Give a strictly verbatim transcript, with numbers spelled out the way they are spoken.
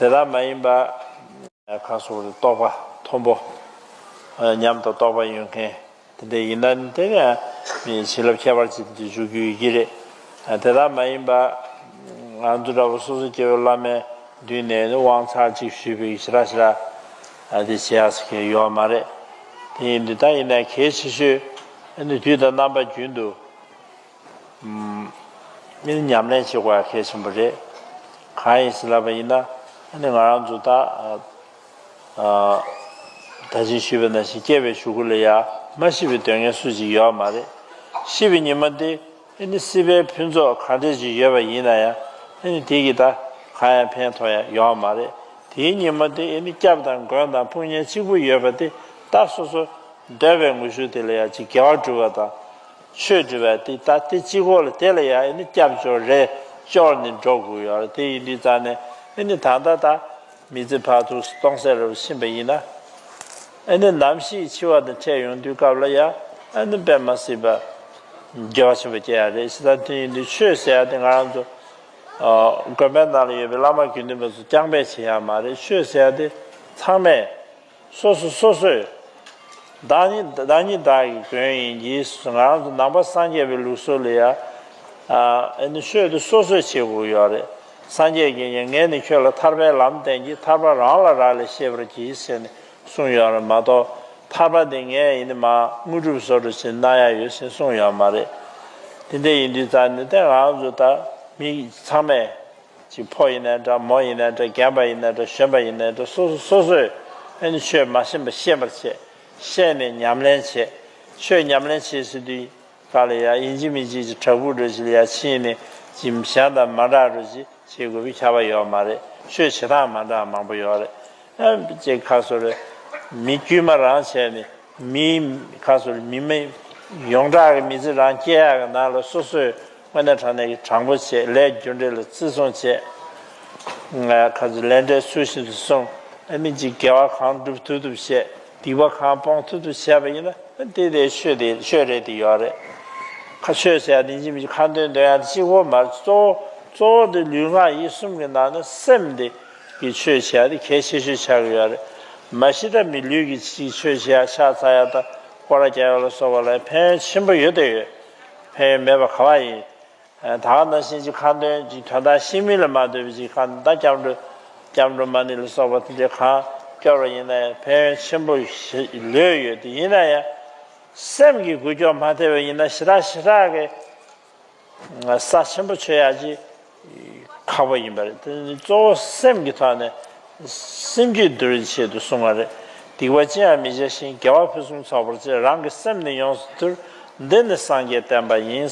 དེ་ལྟར་མ་ཡིན་པ། ཁ་སོགས་རྟོགས་པ་མཐོན་པོ། ཉམས་དང་རྟོགས་པ་ཡོད་མཁན་དེ་འདྲ་ཡིན་ན་ནི། དེ་ནས་མི་བྱིན་རླབས་ཁྱད་པར་ཅན་དེ་འཇུག་རྒྱུ་ཡོད་ཀྱི་རེད། དེ་ལྟར་མ་ཡིན་པ། ང་ཚོ་འདྲ་བོ་སོ་སོ་སྐྱེ་བོའི་བླ་མའི་མདུན་ནས་ནི་དབང་ཚར་གཅིག་ཞུས་པའི་ཞེ་དྲག་ཞེ་དྲག་དེ་བྱེད་ཡག་ཟེར་མཁན་ཡོད་མ་རེད། དེ་ཡིན་དུས་ད་ཡིན་ན་གལ་ཆེ་ཤོས་ནི་དུས་དང་རྣམ་པ་རྒྱུན་དུ། ཨ་ནི་ཉམས་ལེན་བྱེད་དགོས་ཡ་གལ་ཆེན་པོ་རེད། གང་ཡིན་ཟེར་ལབ་པ་ཡིན་ན། ཨ་ནི་ང་རང་ཚོ་ད་ཨ་ཨ་ད་ཅི་ཞུས་པ་ནང་བཞིན་སྐྱེ་བའི་གཞུག་གུ་ལ་ཡ་མ་ཤི་བའི་སྡུག་བསྔལ་སུ་ཅིག་ཡོད་མ་རེད། ཤི་བའི་ཉིན་མོ་དེ་ཨ་ནི་སྲིད་པའི་ཕུན་ཚོགས་ག་འདྲས་ཅིག་ཡོད་པ་ཡིན་ན་ཡང་། ཨ་ནི་དེ་གིས་ད་གང་ཡང་ཕན་ཐོགས་ཡ་ཡོད་མ་རེད། དེའི་ཉིན་མོ་དེ་ཨ་ནི་སྐྱབས་དང་མགོན་དང་དཔུང་གཉེན་གཅིག་པུ་ཡོད་པ་དེ་ད་སོ་སོ་འདོད་པའི་ངོ་ཤུགས་དེ་ལ་ཡ་ཅིག་དགེ་བ་སྒྲུབ་པ་དང་། ཆོས་སྒྲུབ་པ་དེ་ད་དེ་གཅིག་པོ་ལ། དེ་ལ་ཡང་ཨ་ནི་སྐྱབས་བཅོལ་རེ་བཅོལ་ནས་འགྲོ་དགོས་ཡོད་རེད། དེ་ཡིན་དུས་ཙང་ནས་ཨ་ནི་ད་ལྟ་ད་མི་ཚེ་ཕར་ཚུར་གཏོང་ས་རུ་ཕྱིན་པ་ཡིན་ན། ཨ་ནི་ནམ་ཞིག་འཆི་བ་དང་འཕྲད་ཡོང་དུས་སྐབས་ལ་ཡང་ཨ་ནི་དཔེ་མ་སྲིད་པ་དགེ་བ་ཆེན་པོ་སྐྱེ་ཡ་རེད། ཞེ་ད། དེ་ཡིན་དུས་ཆོས་ཟེར་ཡ་དེ་ང་རང་ཚོ་ཨ་དགོན་པའི་ནང་ལ་ཡོད་པའི་བླ་མ་དགེ་འདུན་པ་ཚོ་རྐྱང་པས་བྱེད་ཡ་མ་རེད། ཆོས་ཟེར་ཡ་དེ་ཚང་མས། སོ་སོ་སོ་སོས། བདག་ཉིད་བདག་ཉིད་བདག་གི་མགོན་ཡིན་གྱི། ང་རང་ཚོ་ནང་པ་སངས་རྒྱས་པའི་ལུགས་སྲོལ་ལ་ཡ། ཨ་ནི་ཆོས་དེ་སོ་སོས་བྱེད་དགོས་ཡོད་རེད། སངས་རྒྱས་ཀྱིས་ཀྱང་ངས་ནི་ཁྱོད་ལ་ཐར་པའི་ལམ་བསྟན་གྱི། ཐར་པ་རང་ལ་རག་ལས་ཤེས་པར་གྱིས་ཟེར་ནས་གསུངས་ཡོད་རེད་མ་གཏོགས། ཐར་པ་དེ་ངས་ཡིན་ནི་མ་དངོས་གྲུབ་བཟོ་འདྲ་ཞིག་གནང་ཡ་ཡོད་ཟེར་གསུངས་ཡོད་མ་རེད། དེ་འདྲ་ཡིན་དུས་ཙང་ནས་དེ་ང་རང་ཚོ་ད་མི་ཚང་མས། ཅིག་ཕོ་ཡིན་ནའི་འདྲ། མོ་ཡིན་ནའི་འདྲ། རྒན་པ་ཡིན་ནའི་འདྲ། གཞོན་པ་ཡིན་ནའི་འདྲ། སོ་སོ་སོ་སོས་ཨ་ནི་ཆོས་མ་ཤེས་པ་ཤེས་པར་བྱེད། ཤེས་ནས་ཉམས་ལེན་བྱེད། ཆོས་ཉམས་ལེན་བྱེད་ཟེར་དུས་ག་ལ་ཡ་ཡིན་གཅིག་མིན་གཅིག་ཅིག་བྲག་ཕུག་འདྲ་ཞིག་ལ་ཡ་ཕྱིན་ནས་ཅིག་གཞན་དང་མ་འདྲ་འདྲ་ཞིག་བྱེད་དགོས་པའི་ཁྱབ་པ་ཡོད་མ་རེད། ཆོས་བྱེད་སྟངས་མ་འདྲ་མང་པོ་ཡོད་རེད། ཨ་ཅིག་ཁ་སོ་རེད། མི་དཀྱུས་མ་རང་བྱས་ནས། མི་ཁ་སོར་མི་མི་ཡོངས་གྲགས་ཀྱི་མི་ཚེ་རང་སྐྱེལ་ཡག་གི་ནང་ལ་སོ་སོས་དངོས་གནས་དྲང་གནས་ཀྱི་དྲང་པོ་བྱེད། ལས་རྒྱུ་འབྲས་ལ་བརྩི་སྲུང་བྱེད། ཁ་སོ་ལས་འབྲས་ཚུལ་བཞིན་དུ་སྲུང་། ཨ་ནི་ཅིག་དགེ་བ་གང་སྒྲུབ་ཐུབ་ཐུབ་བྱེད། སྡིག་པ་གང་སྤོང་ཐུབ་ཐུབ་བྱས་པ་ཡིན་ན། དེ་དེ་ཆོས་དེ་ཆོས་རེད་དེ་ཡོད་རེད། ཁ་ཆོས་ཟེར་ཡ་དེ་ཡིན་གཅིག་མིན་གཅིག་ཁ་འདོན་འདོན་ཡ་དེ་གཅིག་པོ་མ་རེད། གཙོ་བོ་གཙོ་བོ་དེ་ལུས་ངག་ཡིད་གསུམ་གྱི་ནང་ནས་སེམས་དེ། གི་ཆོས་བྱེད་ཡ་དེ་གལ་ཆེ་ཤོས་ཆགས་ཀྱི་ཡོད་རེད། མ་གཞི་ད་མི་ལུས་ཀྱི་ཅིག་ཆོས་བྱེད་ཡ་ཕྱག་འཚལ་ཡ་དང་སྐོར་ར་རྒྱག་ཡ་ལ་སོགས་པ་ལ་ཕན་ཡོན་ཆེན་པོ་ཡོད་དེ་ཡོད། ཕན་ཡོན་མེད་པ་ག་བ་ཡིན། ད་ག་ནང་བཞིན་ཅིག་ཁ་འདོན་ཅིག་དོན་དག་ཤེས་མིན་ལ་མ་ལྟོས་པའི་ཅིག་ཁ་ད་སྐྱབས་འགྲོ་སྐྱབས་འགྲོ་མ་ཎི་ལ་སོགས་པ་དེ་འདྲའི་གང་སྐྱོར་བ་ཡིན་ན་ཡང་ཕན་ཡོན་ཆེན་པོ་ལོས་ཡོད་དེ། ཡིན་ན་ཡང་སེམས་ཀྱི་འགུལ་སྐྱོད་མ་ཐེབས་པ་ཡིན་ན་ཞེ་དྲག་ཞེ་དྲག་གི་ས་ཆེན་པོ་ཆོད་ཡག་ཅིག་ཁག་པོ་ཡིན་པ་རེད། དེ་ནི་གཙོ་བོ་སེམས་ཀྱི་ཐོག་ནས་སེམས་རྒྱུད་བསྡུ་བའི་ཆེད་དུ་གསུངས་པ་རེད། སྡིག་པ་ཅི་ཡང་མི་བྱ་ཞིང་། དགེ་བ་ཕུན་སུམ་ཚོགས་པར་བྱེད། རང་གི་སེམས་ནི་ཡོངས་སུ་ཐུལ། འདི་ནི་སངས་རྒྱས་བསྟན་པ་ཡིན།